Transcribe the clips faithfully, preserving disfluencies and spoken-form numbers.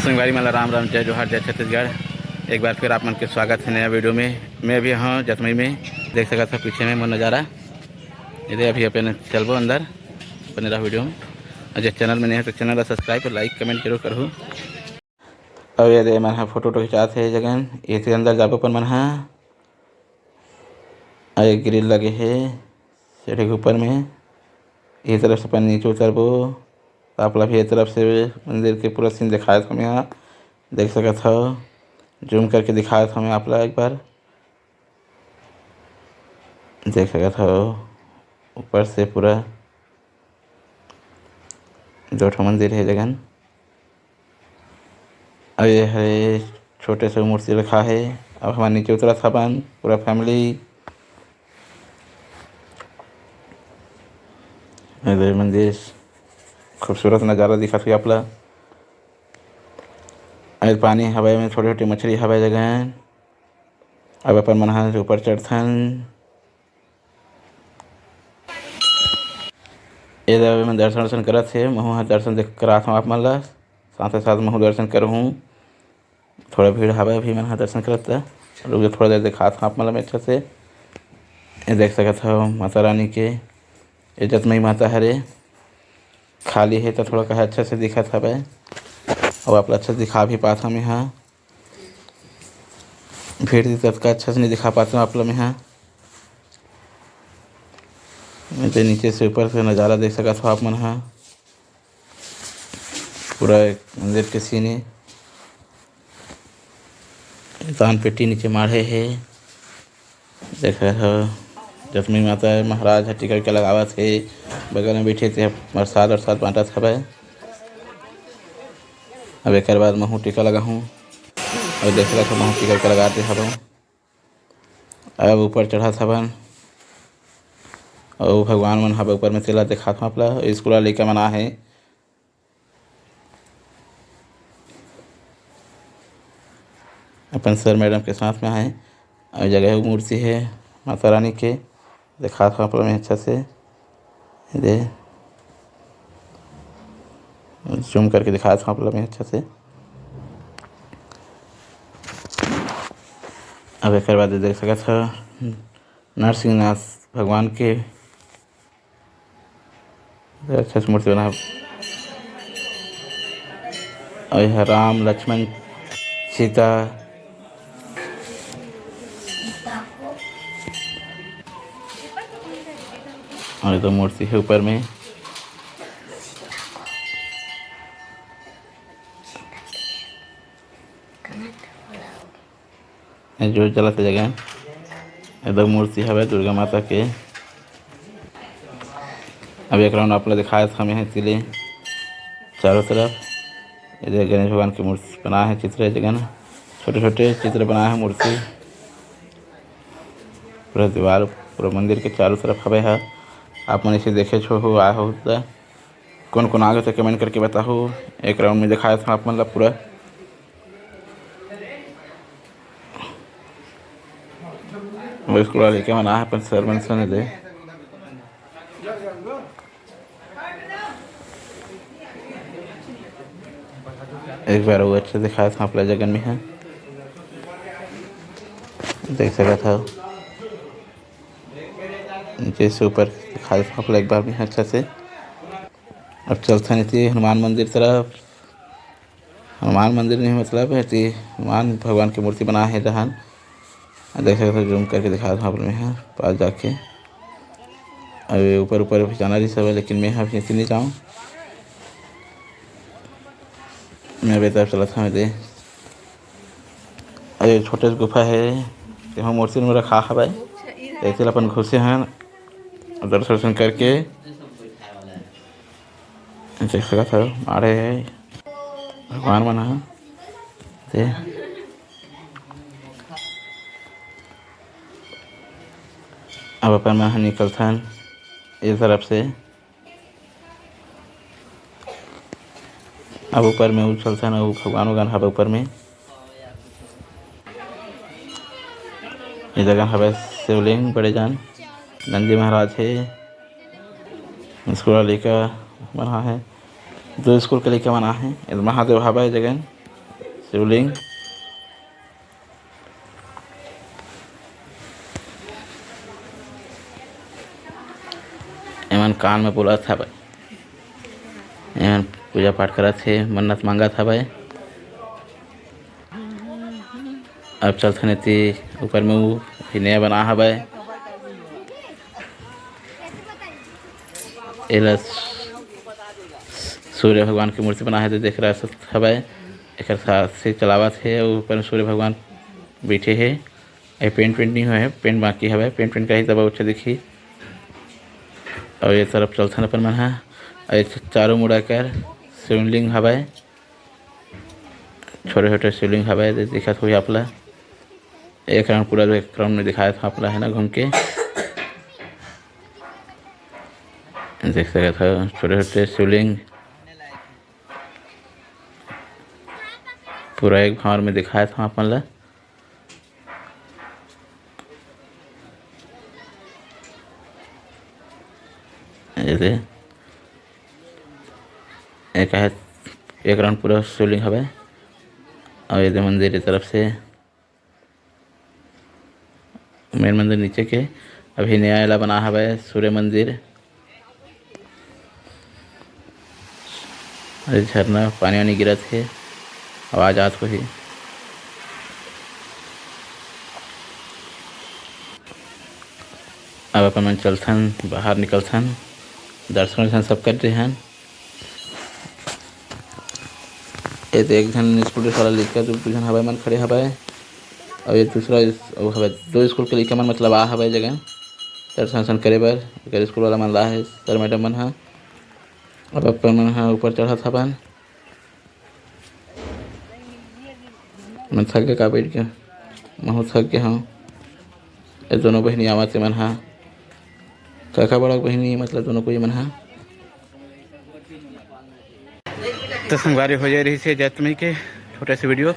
संगवारी मन ला राम राम, जय जोहार, जय छत्तीसगढ़। एक बार फिर आप मन के स्वागत है नया वीडियो में। मैं अभी हाँ जतमई में, देख सकत हो पीछे में मोर नज़ारा। इधर अभी अपन चलबो अंदर, बने रहो वीडियो में। और जे चैनल में नए हो तो चैनल ला सब्सक्राइब और लाइक कमेंट जरूर करहू। अब ये दे मन हा फोटो वोटो खिंचात हे जगन, ये अंदर जाबो अपन मन हा। अउ एक ग्रिल लगे हे सीढ़ी के ऊपर में। ये तरफ से अपन नीचे उतरबो, तो आप ला भी ये तरफ से मंदिर के पूरा सीन दिखाए हमें यहाँ, देख सकत हव। जूम करके दिखाए हमें आप ला एक बार, देख सकत हव ऊपर से पूरा दो ठो मंदिर हे जगन। अउ ये हरे छोटे से मूर्ति रखा हे। अब हमन नीचे उतरत हवन पूरा फैमिली। अरे मंदिर, खूबसूरत नज़ारा दिखत हे आप ला। अरे पानी हवय में छोटे-छोटे मछली हवय जगन। अब अपन मन ह ऊपर चढ़थन। ए दे मैं दर्शन वर्शन करत हे, महू ह दर्शन देख करात हूँ आप मन ला, साथ ही साथ महू दर्शन करहूँ। थोड़ा भीड़ हवय अभी मन ह दर्शन करत हे, रुक जा थोड़ा देर दिखात हूँ आप मन ला मैं अच्छा से। ये देख सकत हव माता रानी के, ये जतमई माता हरे, खाली हे तो थोड़ा कहे अच्छा से दिखत हवय, अउ आप ला अच्छा से दिखा भी पात हूँ मैं हा। भीड़ दिखत का अच्छा से नहीं दिखा पाता हूँ आप लोग में, हाँ। मैं तो नीचे से ऊपर से नज़ारा देख सकत हो आप मन, हाँ। पूरा एक मंदिर के सीन हे। दान पेटी नीचे माढ़े हे, देख रहे हो। जतमई माता महाराज ह टीका उका लगावत हे, बगल में बैठे ते प्रसाद वरसाद बांटत हवय। अब एकर बाद महू टीका लगाहूँ। अउ देख रहे हो, महू टीका उका लगा दे हवय। अब ऊपर चढ़त हवन, अउ भगवान मन हवय ऊपर में, तेला देखात हूँ आप ला। स्कूल वाला लइका मन आहे, अपन सर मैडम के साथ में आहे। अउ जगह मूर्ति हे माता रानी के, देखात हूँ आप ला मैं अच्छा से। दे, जूम करके दिखात हूँ आप ला मैं अच्छा से। अब एकर बाद देख सकत हो नरसिंहनाथ भगवान के अच्छा से मूर्ति बना हे। अउ ये राम, लक्ष्मण, सीता, अउ ये तो मूर्ति हे ऊपर में। ये जोत जलत हे जगह, ये दो मूर्ति हवे दुर्गा माता के। अब एक round आप ला दिखाए हमें हे तिले चारों तरफ। ये दे गणेश भगवान के मूर्ति बनाए हे, चित्र हे जगह, छोटे-छोटे चित्र बनाए हे मूर्ति। पूरा दीवार, पूरा मंदिर के चारों तरफ हवे हे। आप मन इसे देखे छो हो, आए हो त। कोन कोन आगे से comment करके बताहू। एक round में दिखाए था आप मन ला पूरा। वो स्कूल वाले के मन आहे अपन सर मन संग दे। एक बार वो अच्छा दिखाए था आप ला जगन में है, देख सकत हो। नीचे से ऊपर दिखाए था आप ला एक बार में अच्छा से। अब चलथन इति हनुमान मंदिर तरफ। हनुमान मंदिर नहीं, मतलब इति हनुमान भगवान के मूर्ति बनाए हे रहन। देख सकत हो, zoom करके दिखा दूँ आप लोग में, हाँ, पास जाके। अरे ऊपर ऊपर भी जाना रही सब है, लेकिन मैं अभी इति नहीं जाऊँ। मैं अभी तरफ चलत हूँ दे। अरे छोटे से गुफा है, तेमा मूर्ति में रखा हवय। ऐसे अपन घुसे हैं दर्शन वर्शन करके। देख सकत हव, माढ़े हे भगवान मन ह। ते अब अपन मन ह निकलथन ए तरफ से। अब ऊपर में उछलथन, अउ भगवान उगन हवे ऊपर में। ए जगह हवे शिवलिंग बड़े जान, नंदी महाराज हे, स्कूल लइका मन हे, दो स्कूल के लइका मन आहे। ए महादेव हवे ए जगह। शिवलिंग। एमन कान में बोलत हवय, एमन पूजा पाठ करत हे, मन्नत मांगत हवय। अब चलथन एती ऊपर में, वो ही नया बना हवय। एला सूर्य भगवान के मूर्ति बना हे, तो देख रहा हवय। एकर साथ से चलावत हे, अउ ऊपर में सूर्य भगवान बैठे हे। ये पेंट वेंट नहीं हुआ है, पेंट बाकी हवय। पेंट वेंट करही तब अच्छा दिखही। और ये तरफ चलथन अपन मन ह। और ये चारों मुड़ा कर शिवलिंग हवय, छोटे छोटे शिवलिंग हवय, दे-, दिखत होही आप ला। एक राउंड पूरा, एक राउंड में दिखाए था आप ला, है ना, घूम के देख सकत हो छोटे छोटे शिवलिंग। पूरा एक भांवर में दिखाए था अपन ला। जैसे एक है, एक राउंड पूरा शिवलिंग हवय। और ये मंदिर की तरफ से, मेन मंदिर नीचे के, अभी नया एला बना हवय सूर्य मंदिर। अरे झरना, पानी वानी गिरत हे, आवाज आत होही। अब अपन मन चलथन, बाहर निकलथन, दर्शन वर्शन सब कर दे हन। ये तो एक झन स्कूटी वाला लइका, दू, दू झन हवय, मन खड़े हवय। और ये दूसरा इस-, वो हवय, दो स्कूल के लइका मन, मतलब, आ हवय जगह दर्शन वर्शन करे बर। एकर स्कूल वाला मन ला हे, सर मैडम मन ह। अब अपन मन ह ऊपर चढ़त हवन। मैं थक के का बैठ के, महू थक के हूँ। ये दोनों बहिनी आवत हे मन ह, काका बड़ा बहिनी, मतलब, दोनों कोई मन ह। तो संगवारी, हो जाए रही से जैतमी के छोटा सा वीडियो।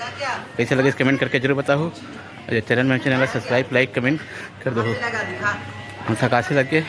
कैसे लगे, कमेंट करके जरूर बताओ। और ये चैनल में, चैनल ला सब्सक्राइब, लाइक, कमेंट कर दो। हम थकासी लग के